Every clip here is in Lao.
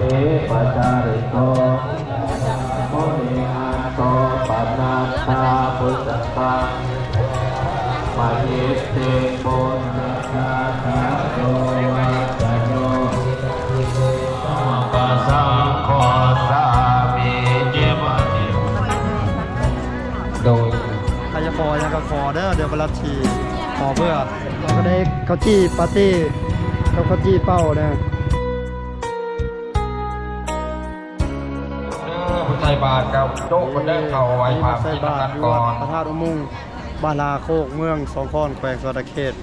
ເປປະຈາລິໂຕ ມຸນີ ອັນໂຕປະນັດຖາບຸດສະກັງ ມະຫິດທິງ ພຸດທະທາສະໂຕ ວັດຕະໂນ ສາວະກະສັງໂຄ ສາມີຈິ ປະຕິ ໂດຍ ໃຜຈະຂໍຫຍັງກໍຂໍເດີ ດຽວປະລັດຊິຂໍເພື່ອ ແລ້ວກໍໄດ້ເຂົ້າຈີ່ປາເຕ້ກັບເຂົ້າຈີ່ເປົ້າເດີ. ເດີ ຜູ້ໃສ່ບາດກໍໂຈະເດີ ເຂົ້າໄຫວ້ພະ ໃສ່ບາດຢູ່ວັດພະທາດອຸໂມງ ບ້ານລາໂຄກ ເມືອງສອງຄອນ ແຂວງສະຫວັນນະເຂດ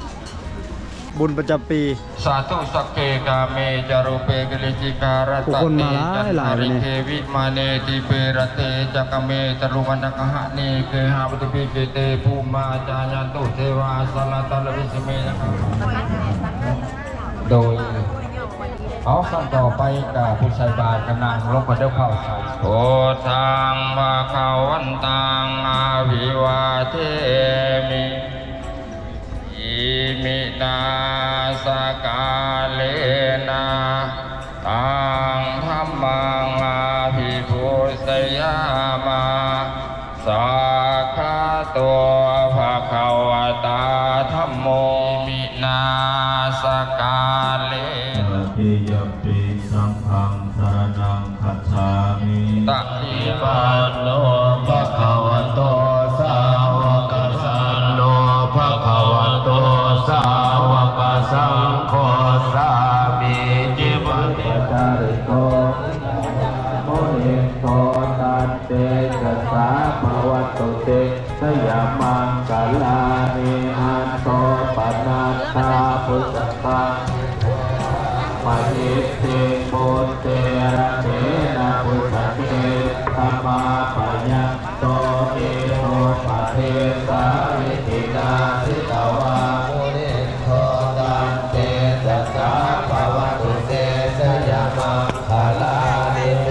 ບຸນປະຈຳປີ. ສາທຸ ສັກເກ ກາເມ ຈາຣູເປ ກິລິສິກາ ລັດຕະເຕ ຈັນທະລິເກ ວິມາເນ ດີເປ ຣະເຕ ຈັກກະເມ ຕະລຸວັນທະກະຫະເນ ເກຫະ ປະຕິເບ ເກເຕ ພູມາ ຈາຍັນຕຸ ເທວາ ສະລະຕະລະວິສະເມ ໂດຍ ເອົາ ຂັ້ນຕໍ່ໄປກະຜູ້ໃສ່ບາດກະນັ່ງລົງກະເດີ ເຂົ້າໃສ່ ພຸດທັງພະຄະວັນຕັງ ອະພິວາເທມິ ອີມິນາສະກາເລນະ ຕັງທຳມັງ ອະພິປູຊະຍາມະ ສາກຂາໂຕ ພະຄະວະຕາ ທຳໂມ ອີມິນາສະກາເລນະ ຕະຕິຍະປິ ສັງຄັງ ສະຣະນັງ ຄັດສາມິ ຕະຕິປັນໂນ ພະຄະວະໂຕ ສາວະກະສັງໂນ ພະຄະວະໂຕ ສາວະກະສັງໂຄ ສາມີຈິ ປະຕິປັນໂນ ມຸນີ ໂຕ ຕັນເຕຊະສາ ພະວັນຕຸ ເຕ ຊະຍະມັງຄະລານິ ອັນໂຕປະນັດຖາບຸດສະກັງ ມະຫິດທິງ ພຸດເຖຣະເຖນະ ປຸດສະເກ ທຳມາປະຍັນໂຕ ເອໂຕປະເທສາວິທິນາ ສິຕະວາ ມຸນີ ໂຕ ຕັນເຕຊະສາ ພະວັນຕຸ ເຕ ຊະຍະມັງຄະລານິ ໂຕ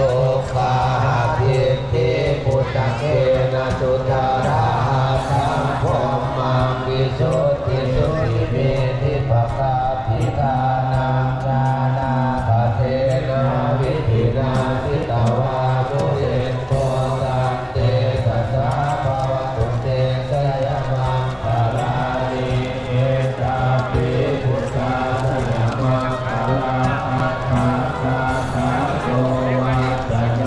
ຄາຫະພິດ ຕິ ປຸດສະເກນະ ສຸທາຣະຫັດຖັງ ພົມມັງ ວິສຸດທິ ສຸທິ ວິທິພະກັບ ພິທານັງ ນານາປະເທນາ ວິທິນາ ສິຕະວາ ມຸນີ ໂຕ ຕັນເຕຊະສາ ພະວັນຕຸ ເຕ ຊະຍະມັງຄະລານິ ເອຕາປິ ພຸດທາສະຍະມັງຄະລາ ອັດຖະກະຖາ ໂຕ ວັດຕະໂນ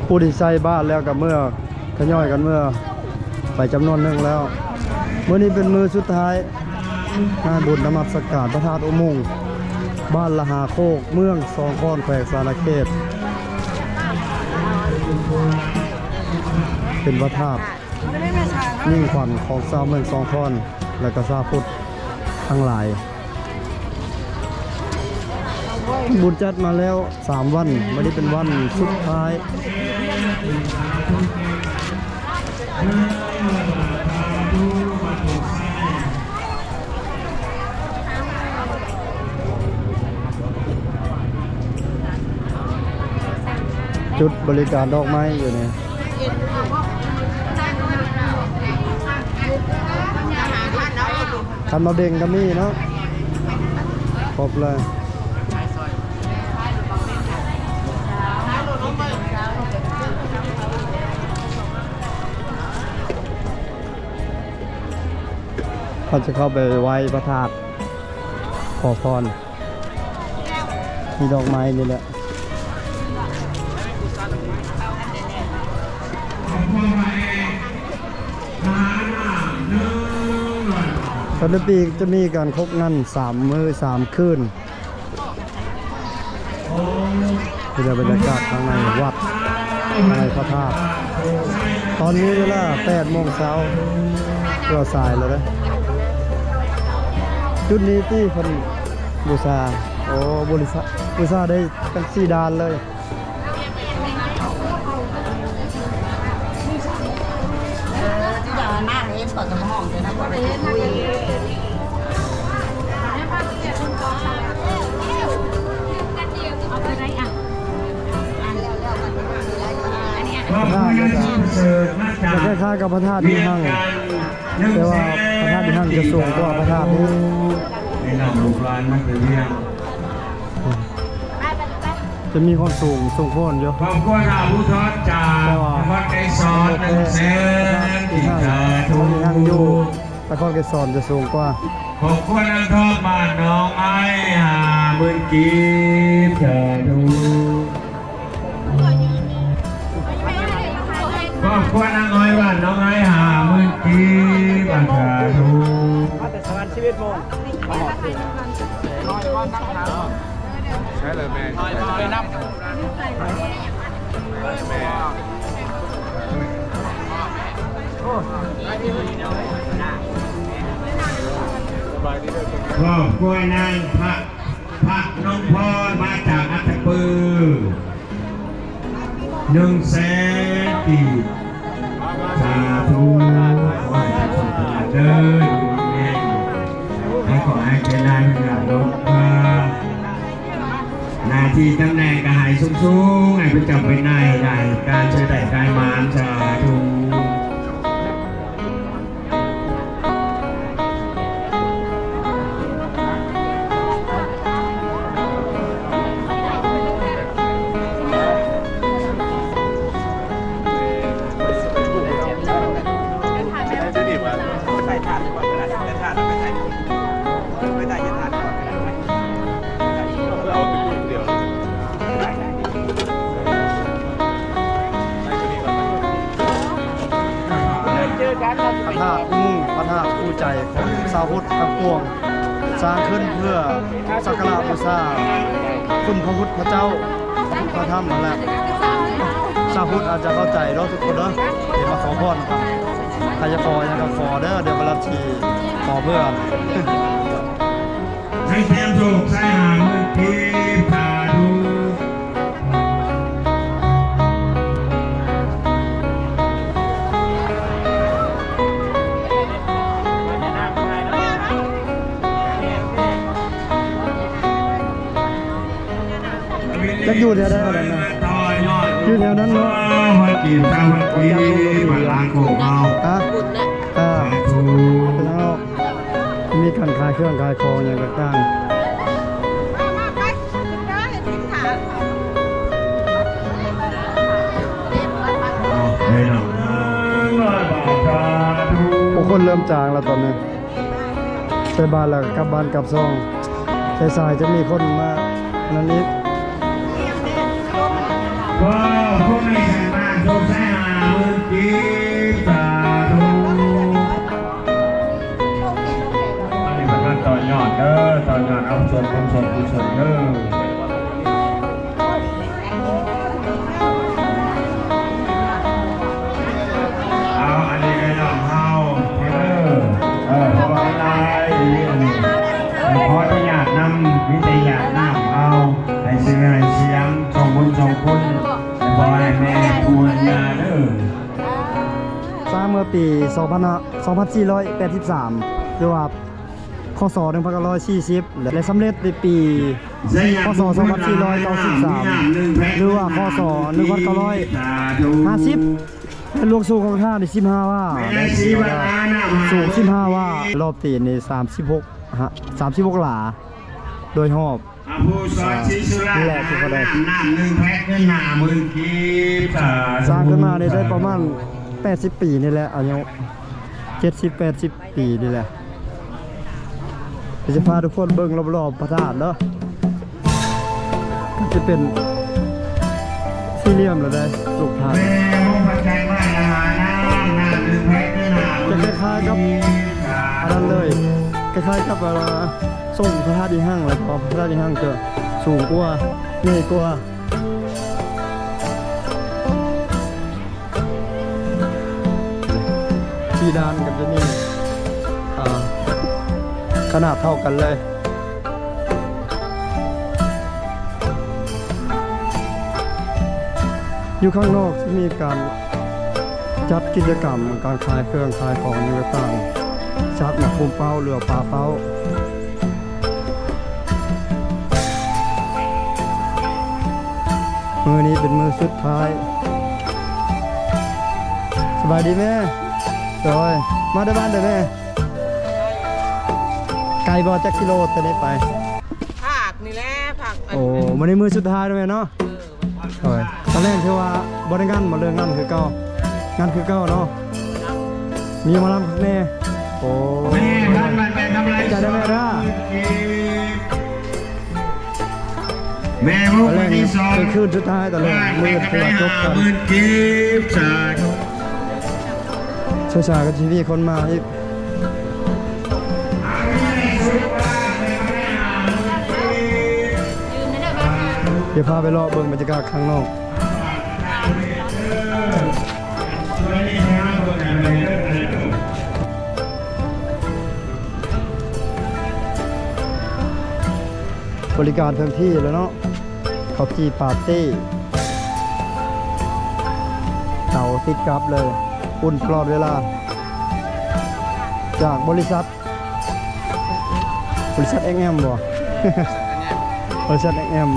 ຜູ້ທີ່ໃສ່ບາດແລ້ວກໍເມືອ ທະຍອຍກັນເມືອໄປຈຳນວນໜຶ່ງແລ້ວ. ມື້ນີ້ເປັນມື້ສຸດທ້າຍ ງານບຸນນະມັດສະການພະທາດອຸໂມງ ບ້ານລະຫາໂຄກ ເມືອງສອງຄອນ ແຂວງສະຫວັນນະເຂດ ເປັນພະທາດຍິງຂວັນຂອງຊາວເມືອງສອງຄອນ ແລະ ກະຊາວພຸດທັງຫຼາຍ. ບຸນຈັດມາແລ້ວສາມວັນ, ມື້ນີ້ເປັນວັນສຸດທ້າຍ. ຈຸດບໍລິການດອກໄມ້ຢູ່ນີ້. ຄັນມາເບັງກໍມີເນາະ ຄົບເລີຍ. ເຮົາຈະເຂົ້າໄປໄຫວ້ພະທາດ ຂໍພອນ. ມີດອກໄມ້ນີ້ແຫຼະ. ແຕ່ລະປີຈະມີການຄົບງານສາມມື້ສາມຄືນ. ນີ້ແຫຼະບັນຍາກາດຂ້າງໃນວັດ ຂ້າງໃນພະທາດ. ຕອນນີ້ເວລາແປດໂມງເຊົ້າ ຖືວ່າສາຍແລ້ວເດ້. ຈຸດນີ້ຕິເພິ່ນບູຊາ. ໂອ້ ບໍລິສັດບູຊາໄດ້ ເປັນສີ່ດ້ານເລີຍ. ເອີ ທີ່ວ່ານາງເຫັນປາກກະມອງ ແຕ່ນາງບໍ່ໄດ້ຄຸຍ. ເອົາໄປໄດ້ອະ. ພະທາດ ຈະຄ້າຍໆກັບພະທາດອີຮັ່ງ ແຕ່ວ່າພະທາດອີຮັ່ງຈະສູງກວ່າພະທາດນີ້. ຈະມີຄວາມສູງສົມຄວນຢູ່ ຄອບຄົວທ່ານຜູ້ທອດຈາກ ແຕ່ວ່າ ນະຄອນໄກສອນ ໜຶ່ງແສນກີບ ສາທຸ ພະທາດອີຮັ່ງຢູ່ນະຄອນໄກສອນຈະສູງກວ່າ. ຄອບຄົວນາງທອງບ້ານໜອງໄອ ຫ້າໝື່ນກີບ ສາທຸ. ຄອບຄົວນາງອ້ອຍບ້ານໜອງໄອ ຫ້າໝື່ນກີບ ສາທຸ. ມາແຕ່ສະຫວັນສິບເອັດໂມງ ມາຮອດ ໃຊ່ເລີຍແມ່ ໄປນຳ ຄອບຄົວນາງພະ ພະນົງພອນ ມາຈາກອັດຕະປື ໜຶ່ງແສນກີບ ສາທຸ. ຂໍໃຫ້ສຸຂະພາບເດີ ຢູ່ດີມີແຮງ ໃຫ້ຂໍໃຫ້ເປັນນາຍເຮືອລົງເຮືອ ໜ້າທີ່ຕຳແໜ່ງກໍໃຫ້ສູງໆ ໃຫ້ເປັນເຈົ້າເປັນນາຍ ໃຫ້ການເຊີໄດ້ການໝານ ສາທຸ. ພະທາດອຸໂມງ ພະທາດຄູ່ໃຈຂອງຊາວພຸດທັງປວງ ສ້າງຂຶ້ນເພື່ອສັກກາລະບູຊາຄຸນພະພຸດພະເຈົ້າ ພະທຳຫັ້ນແຫຼະ. ຊາວພຸດອາດຈະເຂົ້າໃຈເນາະທຸກຄົນເດີ ທີ່ມາຂໍພອນນຳກັນ. ໃຜຈະຂໍຫຍັງກໍຂໍເດີ ດຽວເວລາທີ່ຂໍເພື່ອ ໃຫ້ແຖມໂຊກໃສ່ຫ້າໝື່ນກີບ ສາທຸ. ຈັກຢູ່ແຖວໃດອັນນັ້ນນະ? ຢູ່ແຖວນັ້ນເນາະ. ຮະ? ອ່າ ເປັນທາງນອກ ມີການຂາຍເຄື່ອງຂາຍຂອງຫຍັງຕ່າງໆ. ໂອ້ ຄົນເລີ່ມຈາງແລ້ວຕອນນີ້. ໃສ່ບາດແລ້ວກໍກັບບ້ານກັບຊ່ອງ. ສາຍໆຈະມີຄົນມານັ້ນອີກ. ອັນນີ້ເພິ່ນມາຕໍ່ຍອດເດີ ຕໍ່ຍອດເອົາສ່ວນບຸນສ່ວນກຸສົນເດີ. ເອົາ ອັນນີ້ໄອ້ນ້ອງເຮົາເດີ ເອີ ເພາະວ່າຫຼາຍອີ່ຫຼີ ຂໍອະນຸຍາດນຳ ມີແຕ່ຍາດນ້ຳເອົາ ໃຫ້ຊື່ໃຫ້ສຽງ ສົ່ງບຸນສົ່ງຄຸນ ຂໍໃຫ້ແມ່ປູ່ຍ່າເດີ. ສ້າງເມື່ອປີສອງພັນ ສອງພັນສີ່ຮ້ອຍແປດສິບສາມ ຫຼືວ່າ ຄ.ສ. ໜຶ່ງພັນເກົ້າຮ້ອຍສີ່ສິບ ແລະ ສຳເລັດໃນປີ ຄ.ສ. ສອງພັນສີ່ຮ້ອຍເກົ້າສິບສາມ ຫຼືວ່າ ຄ.ສ. ໜຶ່ງພັນເກົ້າຮ້ອຍຫ້າສິບ ແລະ ຫຼວງສູງຂອງທ່ານນີ້ສິບຫ້າວາ ແລະ ສູງສິບຫ້າວາ ລອບຕີນນີ້ສາມສິບຫົກ ສາມສິບຫົກຫຼາ ໂດຍຮອບ. ອ່າ ນີ້ແຫຼະທີ່ເຂົາໄດ້ ນ້ຳໜຶ່ງແພັກເງິນຫ້າໝື່ນກີບ ສ້າງຂຶ້ນມານີ້ໄດ້ປະມານແປດສິບປີນີ້ແຫຼະ ອາຍຸເຈັດສິບແປດສິບ ປີນີ້ແຫຼະ. ດຽວຈະພາທຸກຄົນເບິ່ງລອບໆພະທາດເດີ ກໍຈະເປັນສີ່ຫຼ່ຽມລະໄດ໋ ລູກພະທາດ ຈະຄ້າຍໆກັບອັນນັ້ນເລີຍ ຄ້າຍໆກັບ ອ່າ ຊົງພະທາດອີຮັ່ງ ແລ້ວກໍພະທາດອີຮັ່ງຈະສູງກວ່າ ໃຫຍ່ກວ່າ. ສີ່ດ້ານກໍຈະມີ ອ່າ ຂະໜາດເທົ່າກັນເລີຍ. ຢູ່ຂ້າງນອກຈະມີການຈັດກິດຈະກຳ ການຂາຍເຄື່ອງຂາຍຂອງຫຍັງຕ່າງໆ ສັກໝາກພູມເປົ້າ ຫຼືວ່າປາເປົ້າ. ມື້ນີ້ເປັນມື້ສຸດທ້າຍ ສະບາຍດີແມ່. ໂດຍ ມາແຕ່ບ້ານໃດແມ່? ໄກບໍ່ ຈັກກິໂລແຕ່ນີ້ໄປ? ພາກນີ້ແຫຼະ ພາກ ໂອ້ ມື້ນີ້ມື້ສຸດທ້າຍແລ້ວແມ່ເນາະ. ເອີ ໂດຍ ຕອນແລກຖືວ່າບໍ່ໄດ້ງັນບໍ່ ເລີກງັນຄືເກົ່າ? ງັນຄືເກົ່າເນາະ. ມີໝໍລຳຄັກແນ່. ໂອ້ ແມ່ພັນບາດແມ່ທຳລາຍ ໃຈເດີແມ່ເດີ. ແມ່ມຸກ ຕອນແລກນີ້ຄືຄືນສຸດທ້າຍ ຕອນແລກມື້ຖືວ່າຈົບກັນ. ໝື່ນກີບ ສາທຸ ສາຍໆ ກໍຊິມີຄົນມາອີກ. ດຽວພາໄປເລາະເບິ່ງບັນຍາກາດຂ້າງນອກ. ບໍລິການເຖິງທີ່ແລ້ວເນາະ. ເຂົ້າຈີ່ປາເຕ້ ເຕົາຕິດກັບເລີຍ ອຸ່ນຕະຫຼອດເວລາ ຈາກບໍລິສັດ ບໍລິສັດເອັກແອມບໍ່? ບໍລິສັດເອັກແອມ.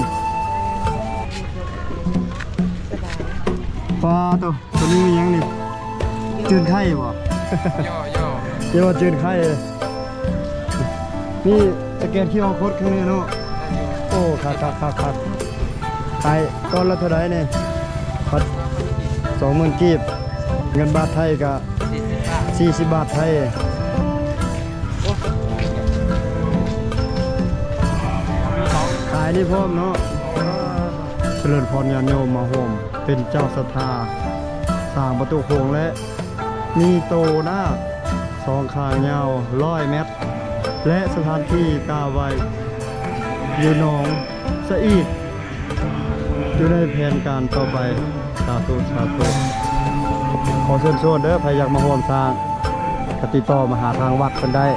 ປາໂຕ ຕົວນີ້ມີຫຍັງນີ້? ຈືນໄຂ່ບໍ່? ຫຍໍ້ໆ ເອີ້ນວ່າຈືນໄຂ່. ນີ້ສະແກນຄິວອາໂຄດຂ້າງໃນເນາະ. ໂອ້ ຄັກໆໆໆ. ຂາຍກ້ອນລະເທົ່າໃດນີ້? ພັນ ສອງໝື່ນກີບ. ເງິນບາດໄທກະສີ່ສິບບາດໄທ. ຂາຍນີ້ພ້ອມເນາະ. ຈະເລີນພອນ ຍາດໂຍມມາຮ່ວມເປັນເຈົ້າສັດທາ ສ້າງປະຕູໂຂງ ແລະ ມີໂຕນາກສອງຂ້າງຍາວຮ້ອຍແມັດ ແລະ ສະຖານທີ່ກາບໄຫວ້ຢູ່ໜອງສະອີດ ຢູ່ໃນແຜນການຕໍ່ໄປ. ສາທຸ ສາທຸ. ຂໍເຊີນຊວນເດີ ໃຜຢາກມາຮ່ວມສ້າງ ກະຕິດຕໍ່ມາຫາທາງວັດເພິ່ນໄດ້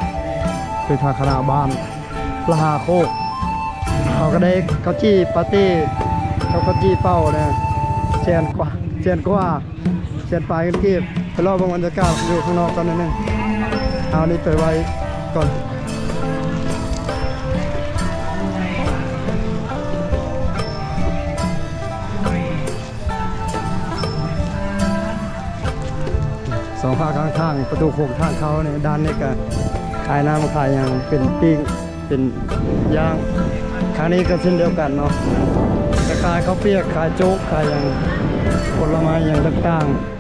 ຫຼື ທາງຄະນະບ້ານລະຫາໂຄກ. ເຮົາກະໄດ້ເຂົ້າຈີ່ປາເຕ້ ກັບເຂົ້າຈີ່ເປົ້ານະ ແສນກວ່າ ແສນກວ່າ ແສນປາຍເງິນກີບ. ໄປເລາະເບິ່ງບັນຍາກາດຢູ່ຂ້າງນອກກ່ອນໜ້ອຍໜຶ່ງ. ເອົານີ້ໄປໄວ້ກ່ອນ. ສອງພາກຂ້າງທາງ ປະຕູໂຂງທາງເຂົ້ານີ້ ດ້ານນີ້ກະຂາຍນ້ຳຂາຍຫຍັງ ເປັນປີ້ງ ເປັນຢ່າງ. ທາງນີ້ກໍເຊັ່ນດຽວກັນເນາະ ກໍຂາຍເຂົ້າປຽກ ຂາຍໂຈກ ຂາຍຫຍັງ ຜົນລະໄມ້ຫຍັງຕ່າງໆ.